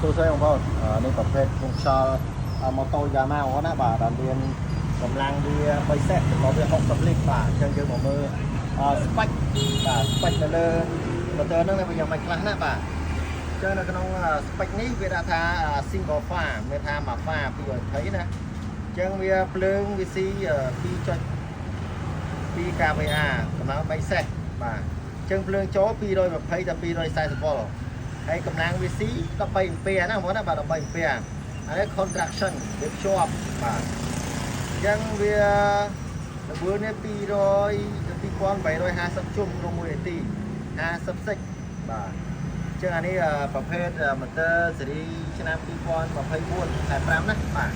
សួស្តីបងប្អូននេះប្រភេទក្នុងខ្យល់ម៉ូតូយ៉ាម៉ាបងប្អូនណាបាទដែលមានកម្លាំងវា3សេតចំណុះវា60លីត្របាទអញ្ចឹងយើងមកមើល spec បាទ spec នៅលើម៉ូទ័រហ្នឹងវាយ៉ាងម៉េចខ្លះណាបាទអញ្ចឹងនៅក្នុង spec នេះវាដាក់ថា single phase មានថាមួយ phase 220ណាអញ្ចឹងវាភ្លើងវាស៊ី2.2 kVA កម្លាំង3សេតបាទអញ្ចឹងភ្លើងចូល220ដល់240វ៉ុល ហើយកម្លាំងវាស៊ី13អាំពែណាបងប្អូនណាបាទ13អាំពែអានេះ contraction វាភ្ជាប់បាទអញ្ចឹងវាល្បឿននេះ200 2850ជុំក្នុង1នាទី50 sec បាទអញ្ចឹងអានេះប្រភេទ motor ស៊េរីឆ្នាំ2024ខែ5ណាបាទ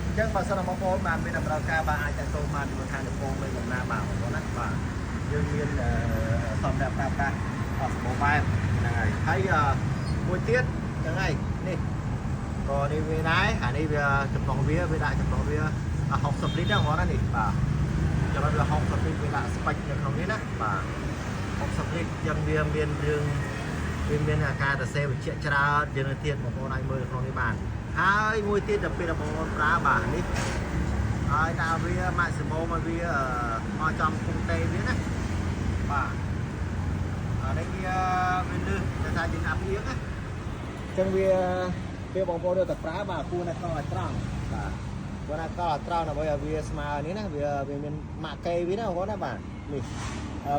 អញ្ចឹងបើសិនបងប្អូនបានមានតម្រូវការបាទអាចតាក់ទងបានជាមួយខាងដេប៉ូមេកំណាបាទបងប្អូនណាបាទយើងមានសម្រាប់ប្រើប្រាស់សម្បូរបែបហ្នឹងហើយហើយមួយទៀតហ្នឹងហើយនេះក៏នេះវាដែរអានេះវាចំណុះវាវាដាក់ចំណុះវា60លីត្រហ្នឹងបងណានេះបាទចំណុះវា60លីត្រវាដាក់ spec នៅក្នុងនេះណាបាទ60លីត្រអញ្ចឹងវាមានរឿងវាមានអាការសរសេរវិជ្ជាច្រើនយើងនៅទៀតបងប្អូនអាចមើលក្នុងនេះបានហើយមួយទៀតដល់ពេលបងប្អូនប្រើបាទនេះហើយតើវា maximum ឲ្យវាមកចំពុងតេវាណាបាទអានេះវាវាលឺតែថាយើងអាប់អៀងណាអញ្ចឹងវាពេលបងប្អូនយកទៅប្រើបាទគួរតែកល់ឲ្យត្រង់បាទគួរតែកល់ឲ្យត្រង់ដើម្បីឲ្យវាស្មើនេះណាវាវាមានម៉ាកេវាណាបងប្អូនណាបាទនេះ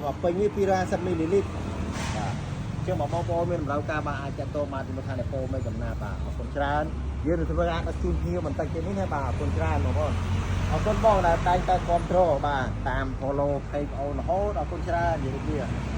មកពេញនេះ250មីលីលីត្របាទអញ្ចឹងបងប្អូនមានតម្រូវការបាទអាចតាក់ទងបានជាមួយខាងដេប៉ូមេកំណាបាទអរគុណច្រើនយើងនឹងធ្វើការដឹកជូនភ្ញៀវបន្តិចទៀតនេះណាបាទអរគុណច្រើនបងប្អូនអរគុណបងដែលតែងតែគ្រប់គ្រងបាទតាម follow page បងអូនរហូតអរគុណច្រើនជម្រាបលា។